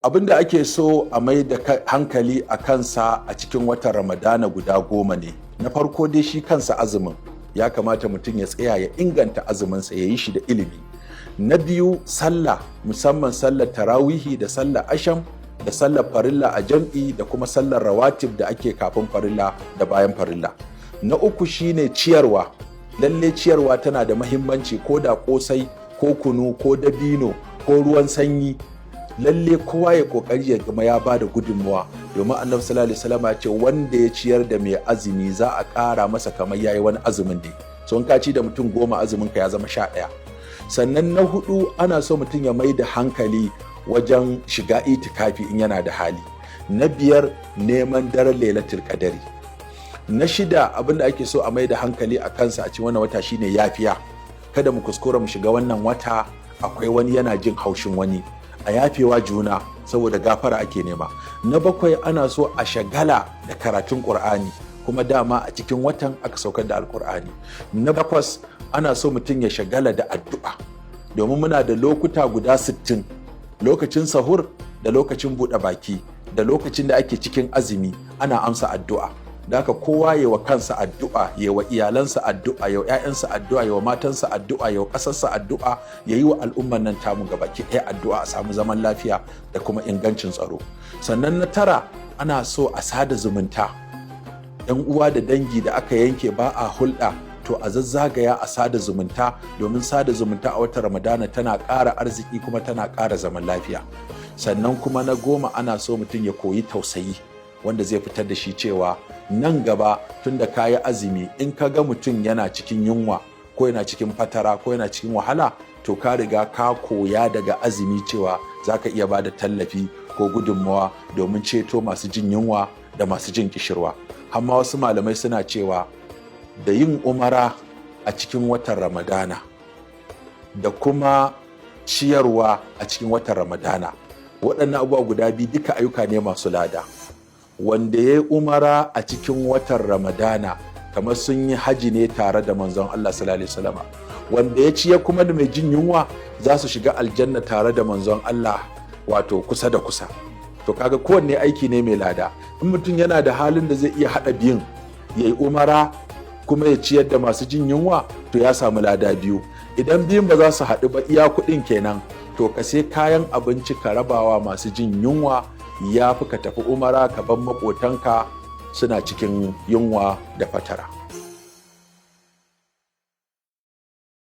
Abin da ake so a mai da hankali a kansa a cikin watan Ramadana guda 10 ne. Na farko dai, shi kansa azumin, ya kamata mutum ya tsaya ya inganta azuminsa, ya yi shi da ilimi. Na biyu, sallah, musamman sallar tarawihi da sallar asham da sallar farilla a jam'i da kuma sallar rawatib da ake kafin farilla da bayan farilla. Na uku shine ciyarwa. Lalle ciyarwa tana da mahimmanci, ko da kosai ko kunu ko dabino ko ruwan sanyi. Lalle kowa ya kokari ya gama ya bada gudunmuwa, domin Annabi sallallahu alaihi wasallam ya ce wanda ya ciyar da mai azumi za a ƙara masa kamar yayi wani azumin ne. So in ka ci da mutum 10, azumin ka ya zama 11. Sannan na hudu, ana so mutum ya mai da hankali wajen shiga itikafi in yana da hali. Na biyar, neman daren Lailatul Qadari. Na shida, abin da ake so a mai da hankali a kansa a cikin wannan wata shine yafiya. Kada mu kuskura mu shiga wannan wata akwai wani yana jin haushin wani. A yafewa juna, saboda gafara ake nema. Na bakwai, ana so a shagala da karatun Ƙur'ani, kuma dama a cikin watan aka saukar da Alƙur'ani. Na takwas, ana so mutum ya shagala da addu'a, domin muna da lokuta guda 60, lokacin sahur da lokacin buɗe baki da lokacin da ake cikin azumi, ana amsa addu'a. Da haka kowa ya wa kansa addu'a, ya wa iyalansa addu'a, ya wa 'ya'yansa addu'a, ya wa matansa addu'a, ya wa ƙasarsa addu'a, ya yi wa al'umman nan tamu gabaki ɗaya addu'a a samu zaman lafiya da kuma ingancin tsaro. Sannan na tara, ana so a sada zumunta. Yan uwa da dangi da aka yanke ba a hulɗa, to a zazzagaya a sada zumunta, domin sada zumunta a watan Ramadana tana ƙara arziki kuma tana ƙara zaman lafiya. Sannan kuma na 10, ana so mutum ya koyi tausayi, wanda zai fitar da shi cewa nan gaba, tun da ka yi azumi, in ka ga mutum yana cikin yunwa ko yana cikin fatara ko yana cikin wahala, to ka riga ka koya daga azumi cewa za ka iya ba da tallafi ko gudunmawa domin ceto masu jin yunwa da masu jin kishirwa. Amma wasu malamai suna cewa da yin umara a cikin watan Ramadana da kuma ciyarwa a cikin watan Ramadana, waɗannan abubuwa guda biyu duka ayyuka ne masu lada. Wanda ya yi umara a cikin watan Ramadana kamar sun yi haji ne tare da Manzon Allah sallallahu alaihi wasallam. Wanda ya ciye kuma da mai jin yunwa, za su shiga aljanna tare da Manzon Allah, wato kusa da kusa. To kaga kowanne aiki ne mai lada. In mutum yana da halin da zai iya haɗa biyun, ya yi umara kuma ya ciyar da masu jin yunwa, to ya samu lada biyu. Idan biyun ba za su haɗu ba, iya kuɗin kenan, to ka sai kayan abinci ka rabawa masu jin yunwa, ya fi ka tafi umara ka bar maƙotanka suna cikin yunwa da fatara.